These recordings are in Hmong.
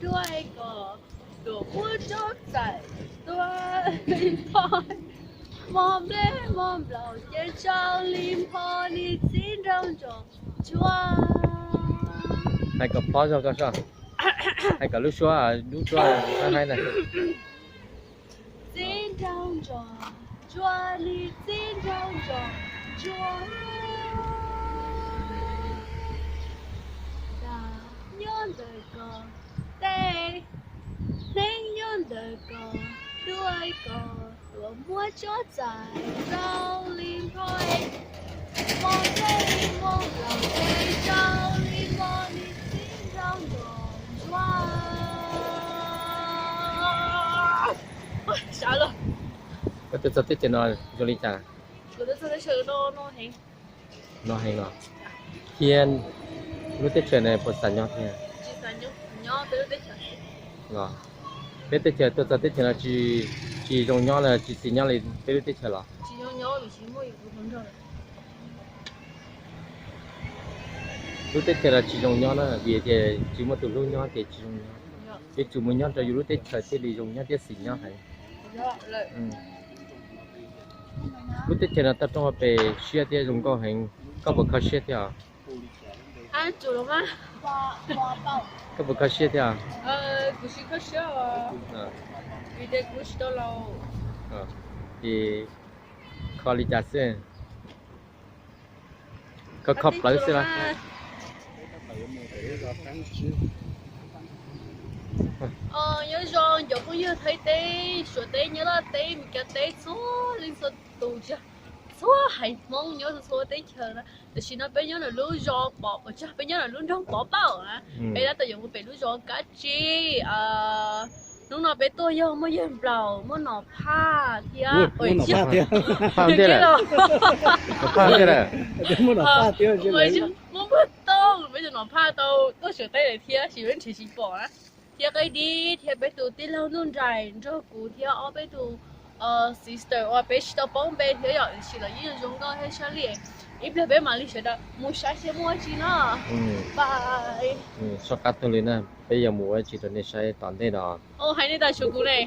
Duab ko, tuaj muab tsob txais tuaj li npho, mos nplej mos nplaum ces tsau li npho li txib nraug ntsog ntsuab. Hais kom phob zog ko soj, hais kom lub suab dub suab haib haib na. Txib nraug ntsog ntsuab li txib nraug ntsog ntsuab. Dag nyob ntawm ko tej, hneev nyob ntawm ko, duab ko, tuaj muab tsob txais rau li npho, mos nplej mos nplaum ces tsau li npho li txib nraug ntsog ntsuab. Sawv los. Koj tuaj txog teb chaws no zoo li cas? Kuv tuaj txog teb chaws no no heev. No heev los? Thiab lub teb chaws no puas xav nyob thiab? Tsis xav nyob, nyob peb lub teb chaws. Los, peb teb chaws tuaj txog teb chaws no tsis, tsis zoo nyob los tsis xis nyob li peb lub teb chaws los? Tsis zoo nyob, tsis muaj yus tus hluas nraug. Lub teb chaws no tsis zoo nyob na, vim tias tsis muaj tus hlub nyob ces tsis zoo nyob. Yuav tsum mus nyob rau yus lub teb chaws thiaj li zoo nyob thiab xis nyob heev. Lub teb chaws no toj roob hauv pes siab thiab zoo nkauj heev, koj puas kho siab thiab? Koj puas kho siab thiab? Kuv tsis kho siab, vim tias kuv tsis tau laus. Ces kho li cas xwb? Kho kho plawv xwb los? Nyob zoo cov phooj ywg Thaib teb, Suav teb, Nyab Laj teb, Meskas teb, txhua leej txhua tus, txhua haiv Hmoob nyob txhua teb chaws na. Tam sim no peb nyob ntawm lub zos Pov, peb nyob ntawm lub nroog Pov Pauj na. Peb tab tom yuav mus pem lub zos Kab Tsib. Hnub no peb tuaj yog muaj yawg nplaum, muaj nom phaj thiab. Phaj ntiag lawm. Nom phaj ntiag lawm. Muaj npawg tooj, peb tus nom phaj tau tuaj Suav teb lawm thiab, sis peb nrhiav tsis pom na. Thiab Qaib Dib thiab peb tus tij laug Nuj Nraim nrog kuv thiab ob peb tus sister uas peb tsis tau paub npe thiab yom, tiam sis los yeej zoo nkauj thiab siab li. Ib pliag peb mam li sawv daws mus saib seb muaj dab tsi no. Soj qab tuag li na, peb yuav mus ua dab tsi rau nej saib tom ntej no. Hais nej tas tshuav kuv ne.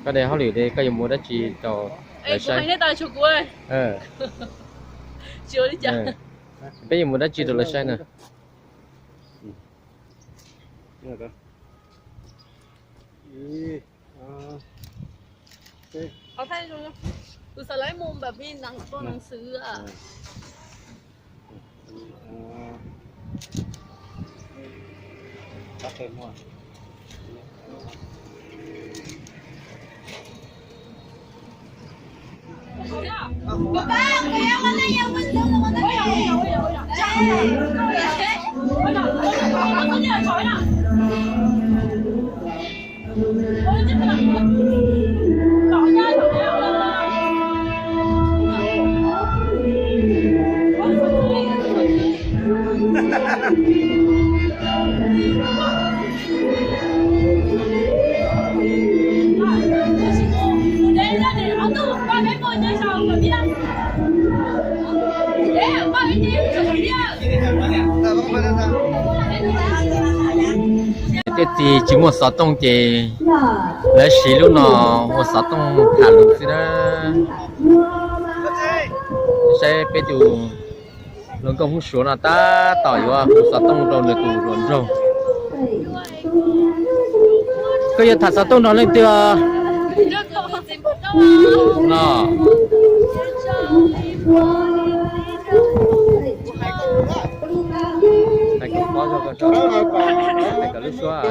Koj de hauj lwm li koj yuav mus ua dab tsi rau lawv saib? Hais nej tas tshuav kuv. Tsis ua li cas. Peb yuav mus dab tsi rau lawv saib na? Tus xav lawv mus npam phi nang tua nang xwm. Tej txiv tsis muaj xov tooj ces lawv siv lub no ua xov tooj tham lus xwb na. Saib peb tus hluas nkauj Hmoob Suav no tab tom yuav hu xov tooj rau nws tus hluas nraug. Koj yuav tham xov tooj nrog leej twg os? No. Hais kom pob zog ko, hais kom lub suab.